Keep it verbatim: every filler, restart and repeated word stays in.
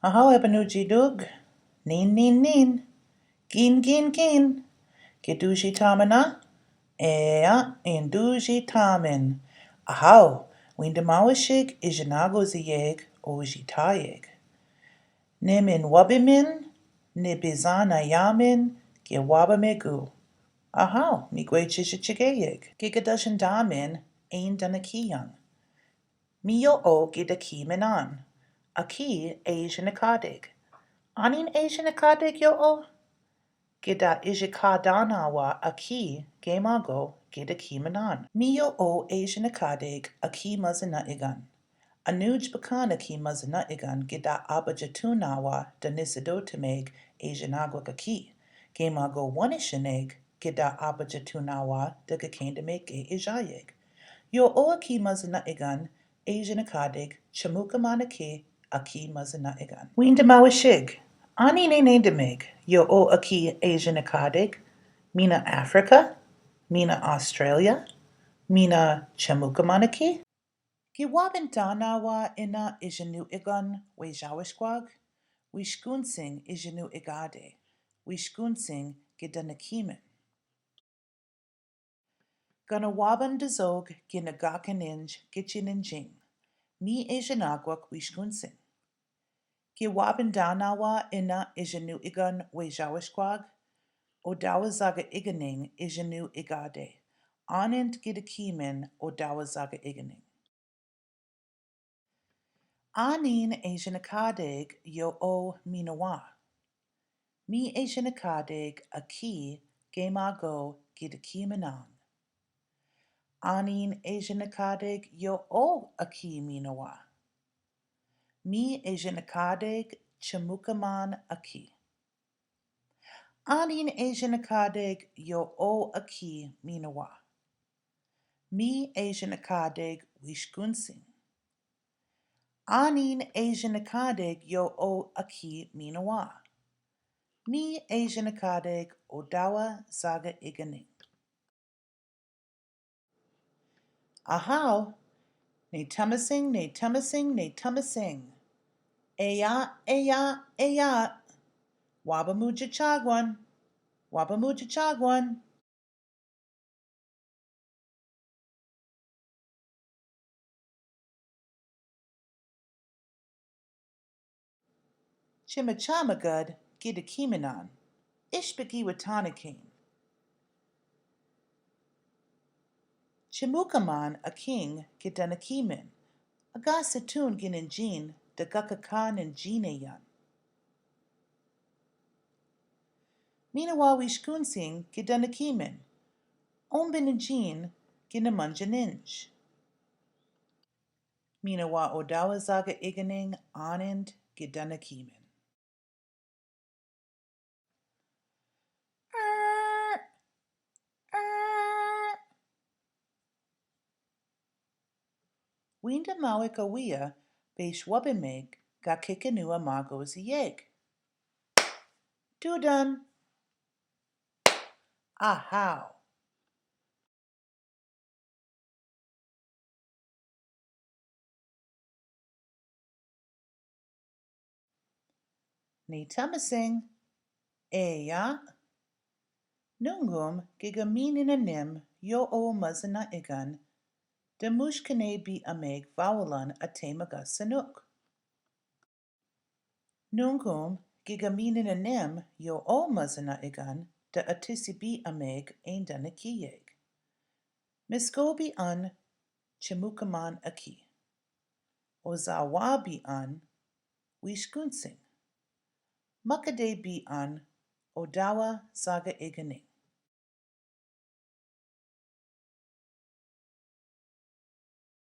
Ahaw, epanujidug. Nin, nin, nin. Gin, gin, gin. Ke duji tamana? Ea, in duji taman. Ahaw, wendimawishig ijinago ziyeg o jitayeg. Nemin wabimin, nibizana yamin, ke wabamegu. Ahaw, mi gwe jijichigeyeg. Ke gadajandamin, en danakiyan. Mi yo'o ke dakiminan. Aki e jinakadeg. Anin e jinakadeg yo'o? Ke da ijikadanawa aki gamago ke dakiminan. Mi yo'o e jinakadeg aki mazana'igan. Anuj bakan aki mazana'igan ke da abajatunawa da nisidotameg e jinagwak aki. Gamago wanishaneg ke da abajatunawa da kakendameg e ijayeg. Yo'o aki mazana'igan e jinakadeg, chamukaman aki, aki mazana'igan. Wendimawishig, anin e nendameg, yo'o aki e jinakadeg, mina Africa, mina Australia, mina chamukaman aki. Ke wabindanawa ina ijinu'igan we jawishkwag, Wisconsin ijinu'igade, Wisconsin ke danakimin. Gana wabindazog ke nagakaninj ke chininjing, mi e jinagwak Wisconsin. Ke wabindanawa ina ijinu'igan we jawishkwag, Odawa Zagaiganing ijinu'igade, anin ke dakimin Odawa Zagaiganing. Anin e jinakadeg yo'o minawa. Mi e jinakadeg aki gamago ke dakiminan. Anin e jinakadeg yo'o aki minawa. Mi e jinakadeg chamukaman aki. Anin e jinakadeg yo'o aki minawa. Mi e jinakadeg Wisconsin. Anin e jinakadeg yo'o aki minawa. Mi e jinakadeg Odawa Zagaiganing. Ahaw, ne tamasing, ne tamasing, ne tamasing. Eya, eya, eya. Wabamuja chagwan. Wabamuja chagwan. Chimachamagad ke dakiminan, ishpegii wa tana kein. Chimukaman aking ke danakimin, agase tun ginen jin dagakaka nen jin eyan. Minawa Wisconsin ke danakimin, ombin jin ke namanjaninj. Minawa Odawa Zagaiganing anin ke danakimin. Wendimawikawia, bes wabimig ga kikinu a magoziyeg. Dudan. Ahaw. Ne tamasing, eya. Nungum ke gamininanim yo'o mazana'igan, da mushkine bi ameg vawalan a temaga sanuk. Nungum ke gamininanim yo'o mazana'igan, da atisi bi ameg en danakiyeg. Miskobi an Chimukaman aki. Ozawa bi an Wisconsin. Makade bi an Odawa Zagaiganing.